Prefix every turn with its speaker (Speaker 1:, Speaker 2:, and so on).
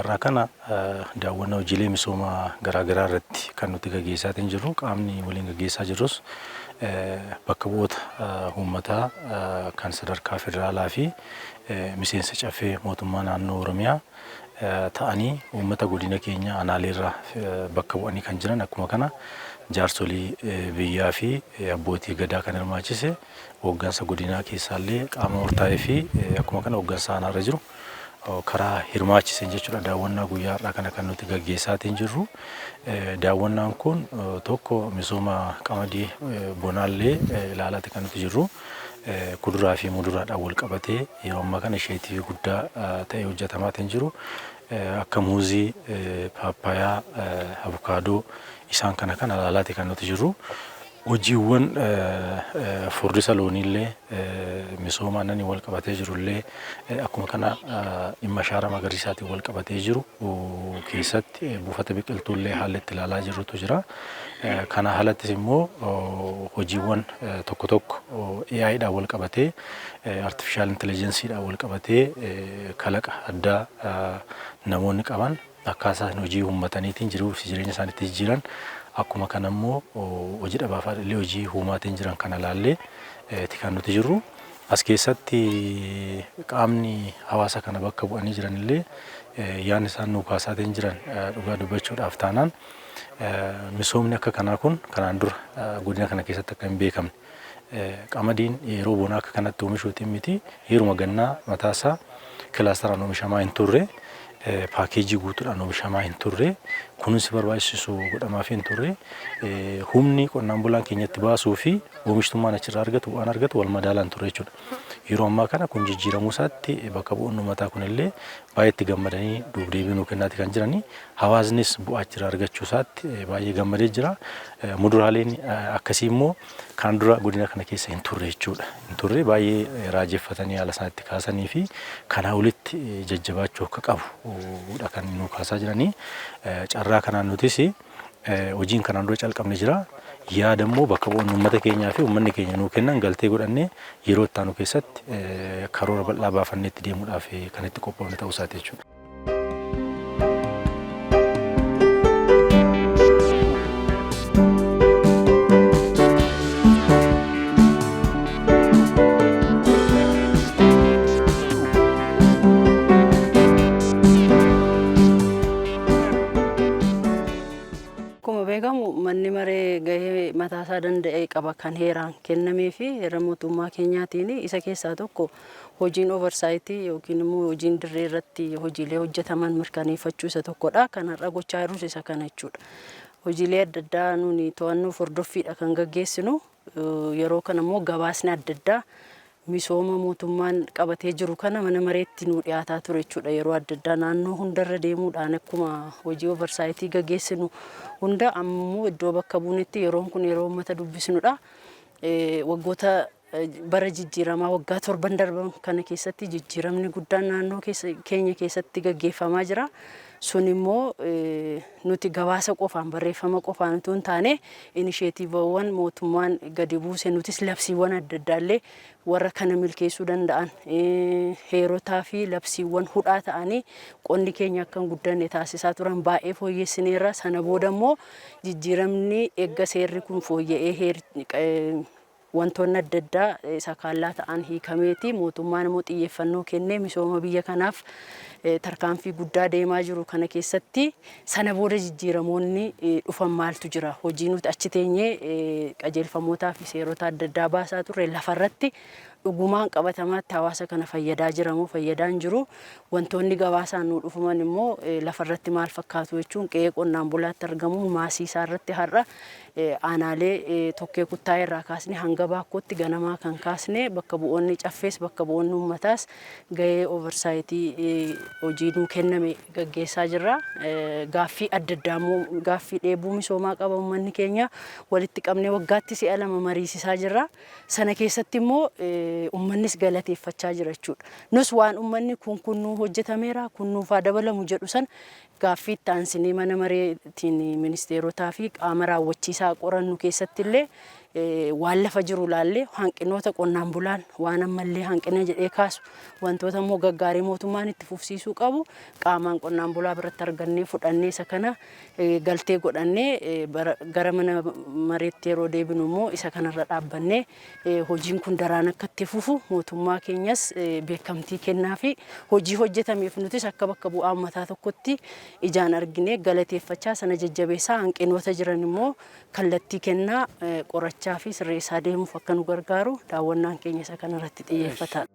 Speaker 1: Guyyaa har'aa kana daawwannaa hojiilee misoomaa garaagaraa irratti kan nuti gaggeessaatiin jirru. Qaamni waliin gaggeessaa jirrus bakka bu'oota uummataa kan sadarkaa federaalaa fi miseensa Caffee Mootummaa Naannoo Oromiyaa ta'anii uummata godina keenya aanaaleerraa bakka bu'anii kan jiran, akkuma kana jaarsolii biyyaa fi abbootii gadaa kan hirmaachise, hooggansa godinaa keessaallee qaama murtaa'ee fi akkuma kana hooggansa aanaarra jiru karaa hirmaachiseen jechuudha daawwannaa guyyaa har'aa kana kan nuti gaggeessaatiin jirru. Daawwannaan kun tokko misooma qamadii bonaallee ilaalaati kan nuti jirru. Kuduraa fi muduraadhaan wal qabatee yeroo ammaa kana isheetii guddaa ta'ee hojjetamaatiin jiru. Akka muuzii, paappayaa, abukaadoo isaan kana kana ilaalaati kan nuti jirru. Hojiiwwan furdisa looniillee, misooma aannanii wal qabatee jirullee, akkuma kana dhimma ashaaraa magariisaatiin wal qabatee jiru keessatti buufata biqiltuullee haalli itti ilaalaa jirrutu jira. Kana alattis immoo hojiiwwan tokko tokko AIdhaan wal qabatee, artificial intelligenceedhaan wal qabatee kalaqa addaa namoonni qaban akkaataa hojii uummataniitiin jiruu fi jireenya isaaniitti jijjiiran, akkuma kana immoo hojii dhabaafaa illee hojii uumaatiin jiran kana ilaallee itti kan nuti jirru. As keessatti qaamni hawaasa kana bakka bu'anii jiran illee yaadni isaan nuu kaasaatiin jiran, dhugaa dubbachuudhaaf taanaan, misoomni akka kanaa kun kanaan dura godina kana keessatti akka hin beekamne, qamadiin yeroo bonaa akka kanatti oomishuutiin miti, yeruma gannaa mataasaa kilaastaraan oomishamaa hin turre, paakeejii guutuudhaan oomishamaa hin turre, kunuunsi barbaachisu godhamaaf hin turre, humni qonnaan bulaan keenyatti baasuu fi oomishtummaan achirraa argatu, bu'aan argatu wal madaalaa hin turre jechuudha. Yeroo ammaa kana kun jijjiiramuu isaatti bakka bu'oonni uummataa kunillee baay'ee itti gammadanii duub-deebii nuu kennaati kan jiranii. Hawaasnis bu'aa achirraa argachuu isaatti baay'ee gammadee jira. Muduraaleen akkasii immoo kan dura godina kana keessa hin turre jechuudha. Hin turre, baay'ee raajeffatanii haala isaan itti kaasanii fi kanaa olitti jajjabaachuu akka qabudha kan nuu kaasaa jiranii. Carraa kanaan nutis hojiin kanaan dura calqabne jira. Yaada immoo bakka bu'oonni uummata keenyaa fi uummanni keenya nuu kennan galtee godhannee yeroo itti aanu keessatti karoora bal'aa baafannee itti deemuudhaaf kan itti qophoofne ta'uu isaati jechuudha.
Speaker 2: Akkuma beekamu manni maree gahee mataasaa danda'e qaba kan heeraan kennamee fi heera mootummaa keenyaatiin. Isa keessaa tokko hojiin oversight yookiin immoo hojiin dirree irratti hojiilee hojjetaman mirkaneeffachuu isa tokkodha. Kan har'a gochaa jirrus isa kana jechuudha. Hojiilee adda addaa nuni to'annoo hordoffiidha kan gaggeessinu. Yeroo kana immoo gabaasni adda addaa misooma mootummaan qabatee jiru kana mana mareetti nuu dhiyaataa ture jechuudha. Yeroo adda addaa naannoo hundarra deemuudhaan akkuma hojii oversight gaggeessinu hunda, ammoo iddoo bakka buunetti yeroon kun yeroo uummata dubbisnudha. Waggoota bara jijjiiramaa waggaa 7n darban kana keessatti jijjiiramni guddaan naannoo keenya keessatti gaggeeffamaa jira. Sun immoo nuti gabaasa qofaan, barreeffama qofaan utuu hin taane, inisheetiivawwan mootummaan gadi buuse, nutis labsiiwwan adda addaallee warra kana milkeessuu danda'an, heerotaa fi labsiiwwan hudhaa ta'anii qonni keenya akka hin guddanne taasisaa turan baay'ee fooyyessineerra. Sana booda immoo jijjiiramni erga seerri kun fooyya'ee, wantoonni adda addaa sakaallaa ta'an hiikameeti, mootummaan immoo xiyyeeffannoo kennee misooma biyya kanaaf tarkaanfii guddaa deemaa jiru kana keessatti sana booda jijjiiramoonni dhufan maaltu jira? Hojii nuti achi teenyee qajeelfamootaa fi seerota adda addaa baasaa turre lafarratti dhugumaan qabatamaatti hawaasa kana fayyadaa jira moo fayyadaa hin jiru? Wantoonni gabaasaan nu dhufuman immoo lafarratti maal fakkaatu jechuun qe'ee qonnaan bulaatti argamuun maasii isaa irratti har'a aanaalee Tokkee Kuttaayee irraa kaasne hanga Baakkootti ganamaa kan kaasne, bakka bu'oonni Caffees bakka bu'oonni uummataas gahee oversight hojii nuu kenname gaggeessaa jirra. Gaaffii adda addaa immoo, gaaffii dheebuu misoomaa qaba uummanni keenya, walitti qabnee waggaatti si'a lama mariisisaa jirra. Sana keessatti immoo uummannis galateeffachaa jira jechuudha. Nus waan uummanni kun kun nuu hojjetameera, kun nuuf haa dabalamu jedhu sana gaaffii itti aansinee mana mareetiin ministeerotaa fi qaama raawwachiisaa qorannu keessatti illee Waan lafa jiru laallee, hanqinoota qonnaan bulaan waan ammallee hanqina jedhee kaasu, wantoota immoo gaggaarii mootummaan itti fufsiisuu qabu qaamaan qonnaan bulaa biratti argannee fudhannee, isa kana galtee godhannee, gara mana mareetti yeroo deebinu immoo isa kanarra dhaabbannee hojiin kun daraan akka itti fufu, mootummaa keenyas beekamtii kennaa fi hojii hojjetameef nutis akka bakka bu'aa uummataa tokkotti ijaan arginee galateeffachaa, sana jajjabeessaa, hanqinoota jiran immoo kallattii kennaa, qorachaa fi sirreessaa deemuuf akka nu gargaaru daawwannaan keenya isa kanarratti xiyyeeffata.